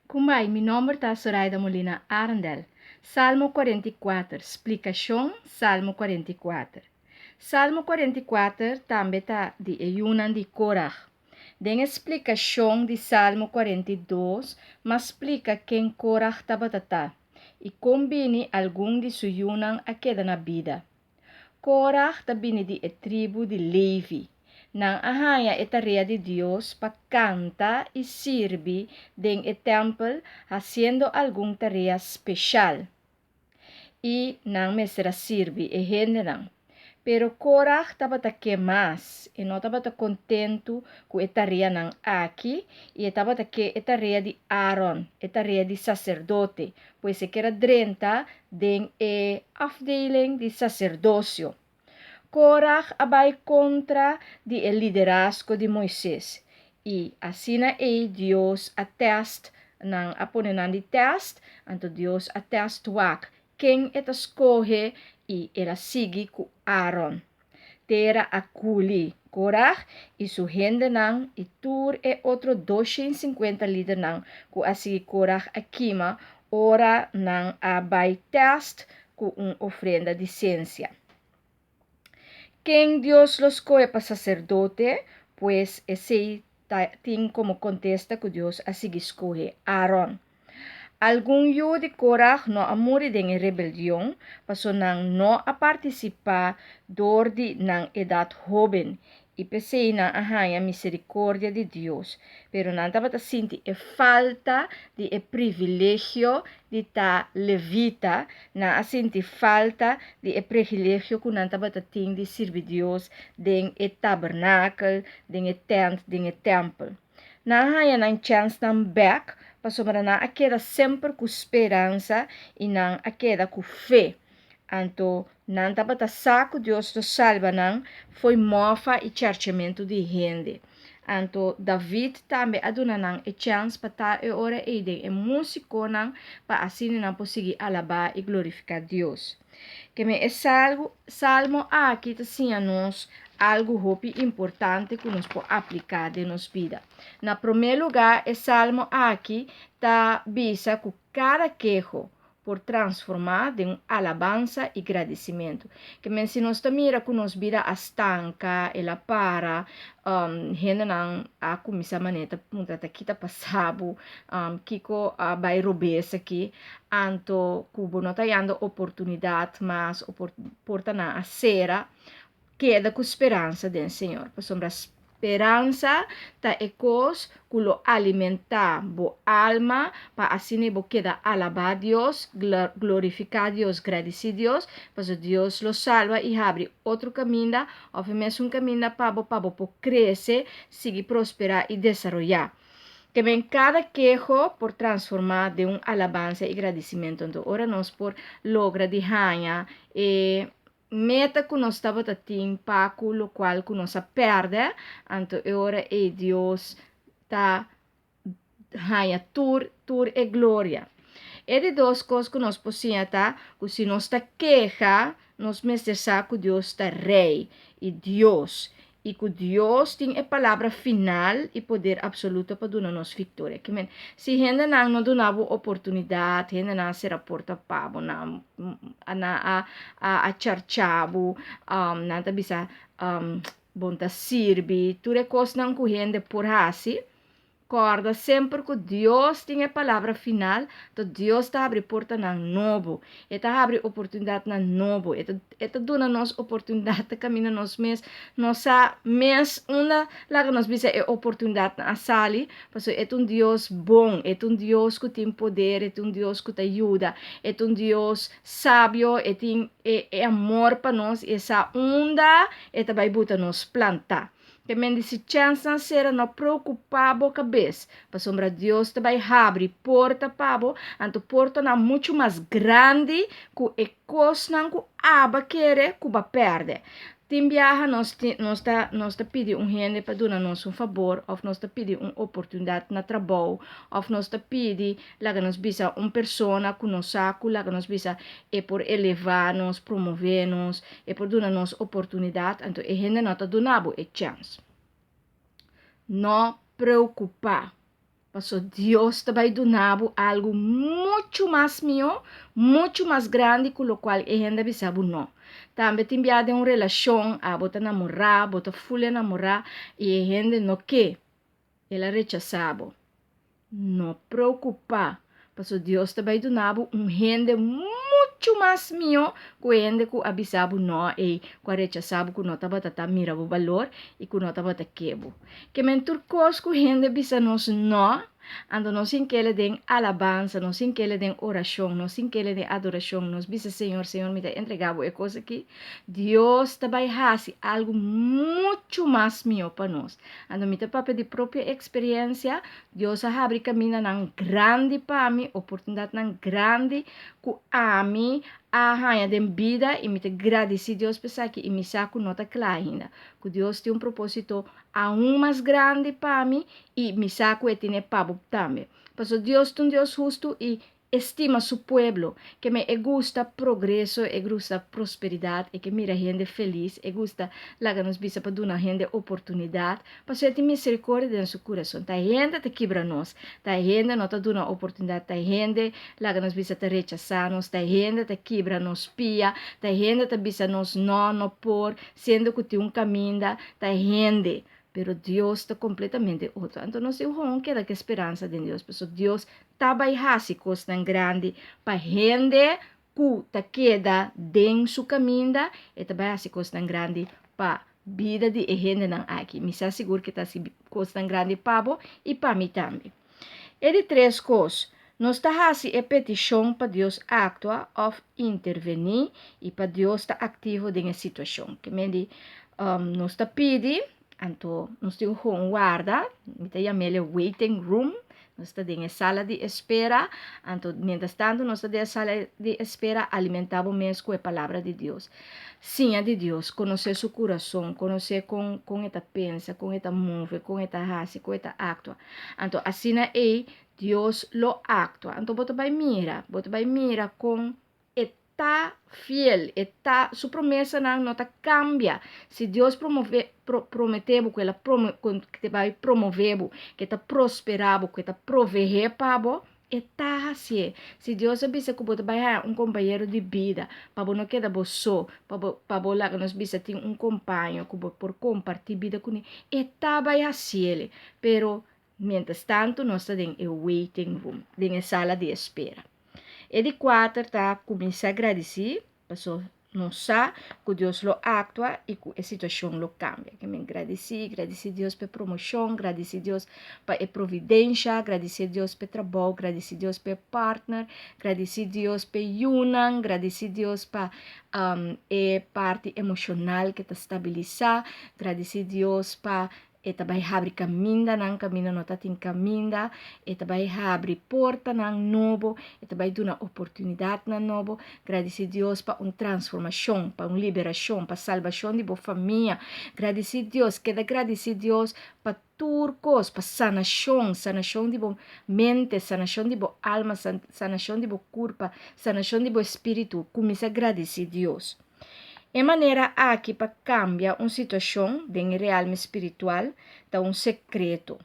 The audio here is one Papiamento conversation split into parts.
Kumbai, mi nomber ta Soraida Molina Arendel. Salmo 44, splikashon Salmo 44. Salmo 44 tambe ta di e yunan di Korah. Den e splikashon di Salmo 42, m'a splika ken Korah tabata ta i kon bini algun di su yunan a keda na bida. Korah ta bini di e tribu di Levi. Nan a haña e tarea di Dios pa kanta i sirbi den e tèmpel hasiendo algun tarea speshal. I nan mester a sirbi e hendenan. Pero Korah tabata ke mas, e no tabata kontentu ku e tareanan aki i e tabata ke e tarea di Aaron, e tarea di saserdote, pues e ker a drenta den e afdeling di saserdosio. Korah a bai kontra di e liderazgo di Moises, i asina ei Dios a tèst nan, a pone nan di tèst, anto Dios a tèst wak ken e ta skohe i el a sigui ku Aaron. Tera a kuli Korah i su hendenan i tur e otro 250 lidernan ku a sigui Korah a kima ora nan a bai tèst ku un ofrenda di sensia. Ken Dios lo skohe pa saserdote? Pues esei ta tin komo kontesta ku Dios a sigui skohe Aaron. Algun yu di Korah no a muri den e rebelion paso nan no a partisipá dor di nan edat hóben i p'esei nan a haña miserikordia di Dios, pero nan tabata sinti e falta di e privilegio di ta levita, nan a sinti falta di e privilegio ku nan tabata tin di sirbi Dios den e tabernakel, den e tènt, den e tèmpel. Nan a haña nan chènsnan bèk pasobra nan a keda semper ku speransa i nan a keda ku fe. Anto nan tabata sa ku Dios lo salba nan fo'i mòfa i chèrchèmentu di hende. Anto David tambe a duna nan e chèns pa ta e ora ei den e músikonan pa asina nan por sigui alabá i glorifiká Dios. Keme e salmo aki ta siña nos algu hopi importante ku nos por apliká den nos bida. Na promé lugá, e salmo aki ta bisa ku kada keho por transformá den un alabansa i gradisimentu. Ke men si nos ta mira ku nos bida a stanka, el a para, hendenan a kuminsá manera ta puntra ta ki ta pasa bo, kiko a bai robes aki, anto ku bo no ta yanda oportunidat mas, portanan a sera, keda ku speransa den Señor, pasobra speransa ta e kos ku lo alimentá bo alma pa asina bo keda alabá Dios, glorifiká Dios, gradisí Dios, pasobra Dios lo salba i habri otro kaminda òf e mesun kaminda pa bo pa bo por krese, sigui prosperá i desaroyá. Te men kada keho por transformá den un alabansa i gradisimentu. Anto ora nos por logra di haña e meta ku nos tabata tin pa ku lokual ku nos a pèrdè, anto e ora ei Dios ta haña tur tur e gloria. E di dos kos ku nos por siña ta ku si nos ta keha, nos mester sa ku Dios ta Rei i Dios i ku Dios tin e palabra final i poder absoluto pa duna nos viktoria. Ke men, si hendenan no duna bo oportunidat, hendenan a sera porta pa bo, nan nan a a a charcha bo, nan ta bisa bo no ta sirbi, tur e kosnan ku hende por hasi, Kòrda semper ku Dios tin e palabra final, to Dios ta habri portanan nobo. E ta habri oportunidatnan nobo. E ta e ta duna nos oportunidat ta kaminda nos mes. Nos sa mes unda laga nos bisa e oportunidatnan a sali, pasobra e ta un Dios bon, e ta un Dios ku tin poder, e ta un Dios ku ta yuda, e ta un Dios sabio, e tin e e amor pa nos i e sa unda e ta bai buta nos plantá. Te men di si chènsnan sera no preokupá bo kabes, pasobra Dios ta bai habri porta pa bo, anto portanan muchu mas grandi ku e kosnan ku aba kere ku bo a pèrdè. Tin biaha nos nos ta nos ta pidi un hende pa duna nos un fabor òf nos ta pidi un oportunidat na trabou òf nos ta pidi laga nos bisa un persona ku nos sa ku laga nos bisa e por elevá nos, promové nos, E por duna nos oportunidat, anto e hende no ta duna bo e chèns. No preokupá, Paso Dios ta bai duna bo algu muchu mas mihó, muchu mas grandi ku lokual e hende a bisa bo no. Tambe tin bia den un relashon, abo ta namorá, bo ta ful enamorá i e hende no ke, el a rechasá bo. No preokupá, paso Dios ta bai duna bo un hende muchu mas mihó ku e hende ku a bisa bo no ei, ku a rechasá bo, ku no tabata ta mira bo balor i ku no tabata ke bo. Ke men tur kos ku hende bisa nos no, anto nos sin kele den alabansa, nos sin kele den orashon, nos sin kele den adorashon, nos bisa Señor, Señor mi ta entrega bo e kos aki, Dios ta bai hasi algu muchu mas mihó pa nos. Anto mi ta papia di propio eksperensia, Dios a habri kamindanan grandi pa mi, oportunidatnan grandi ku ami a haña den bida i mi ta gradisí Dios pa esaki i mi sa ku no ta kla ainda. Ku Dios tin un propósito aun mas grandi pa mi i mi sa ku e tine pa bo tambe. Pasobra Dios ta un Dios hustu i e stima su pueblo. Ke men e gusta progreso, e gusta prosperidat, e ke mira hende felis, e gusta laga nos bisa pa duna hende oportunidat. Pasobra e tin misericordia den su kurason. Ta hende ta kibra nos, ta hende no ta duna oportunidat, ta hende laga nos bisa ta rechasá nos, ta hende ta kibra nos pia, ta hende ta bisa nos no, no por, siendo ku tin un kaminda, ta hende. Pero Dios ta kompletamente otro. Anto nos tin hon keda ku e speransa den Dios, pasobra Dios ta bai hasi kosnan grandi pa hende ku ta keda den su kaminda, e ta bai hasi kosnan grandi pa bida di e hendenan aki. Mi sa sigur ku e ta hasi kosnan grandi pa bo i pa mi tambe. E di tres kos, nos ta hasi e petishon pa Dios aktua òf intervení i pa Dios ta aktivo den e situashon. Ke men di, nos ta pidi, anto nos tin un warda, mi ta yam'el e waiting room, nos ta den e sala di espera, anto mientras tanto nos ta den e sala di espera, alimentá bo mes ku e palabra di Dios. Siña di Dios, konosé su kurason, konosé kon kon e ta pensa, kon e ta move, kon e ta hasi, kon e ta aktua. Anto asina ei Dios lo aktua. Anto bo ta bai mira, bo ta bai mira kon e ta fiel, e ta, su promesanan no ta kambia. Si Dios promove, pro, promete bo ku el a prome, ku te bai promove bo, ku e ta prospera bo, ku e ta proveé pa bo, e ta hasié. Si Dios a bisa ku bo ta bai haña un kompañero di bida, pa bo no keda bo so, pa bo, pa bo laga nos bisa tin un kompaño ku bo por kompartí bida kuné, e ta bai hasiel. Pero, mientras tantu nos ta den e waiting room, den e sala di espera. E di kuater ta kuminsá gradisí, paso nos sa ku Dios lo aktua i ku e situashon lo kambia. Ke men gradisí, gradisí Dios pa e promoshon, gradisí Dios pa e providensha, gradisí Dios pa e trabou, gradisí Dios pa e partner, gradisí Dios pa e yunan, gradisí Dios pa e parti emoshonal ke ta stabilisá, gradisí Dios pa E ta bai habri kamindanan kaminda no ta tin kaminda, e ta bai habri portanan nobo, e ta bai duna oportunidatnan nobo. Gradisí Dios pa un transformashon, pa un liberashon, pa salbashon di bo famia. Gradisí Dios, keda gradisí Dios pa tur kos, pa sanashon, sanashon di bo mente, sanashon di bo alma, sanashon di bo kurpa, sanashon di bo espíritu. Kuminsá gradisí Dios. E manera aki pa kambia un situashon den e realme spiritual ta un sekreto,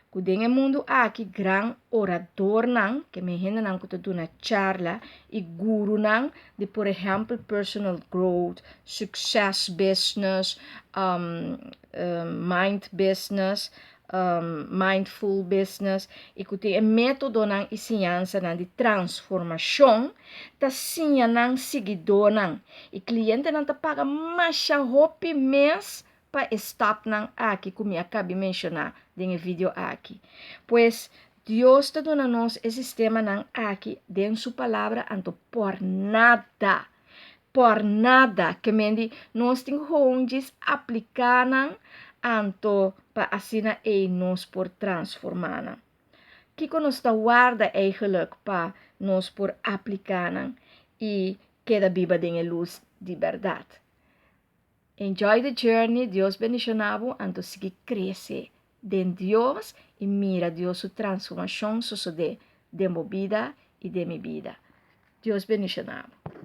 ku den e mundu aki gran oradornan, ke men hendenan ku ta duna charla, i gurunan di por ehèmpel personal growth, success business, mind business, Mindful Business i ku tin e métodonan i siñansanan di transformashon ta siña nan siguidónan i klientenan ta paga masha hopi mes pa e stapnan aki ku mi a kabi menshoná den e video aki. Pues, Dios ta duna nos e sistemanan aki den su Palabra anto por nada, por nada, ke men di nos tin houn djis apliká nan anto pa asina ei nos por transformá nan. Kiko nos ta warda eigenlijk pa nos por apliká nan i keda biba den e lus di bèrdat? Enjoy the journey, Dios bendishoná bo anto sigui krese den Dios i mira Dios su transformashon sosodé den bo bida i den mi bida. Dios bendishoná bo.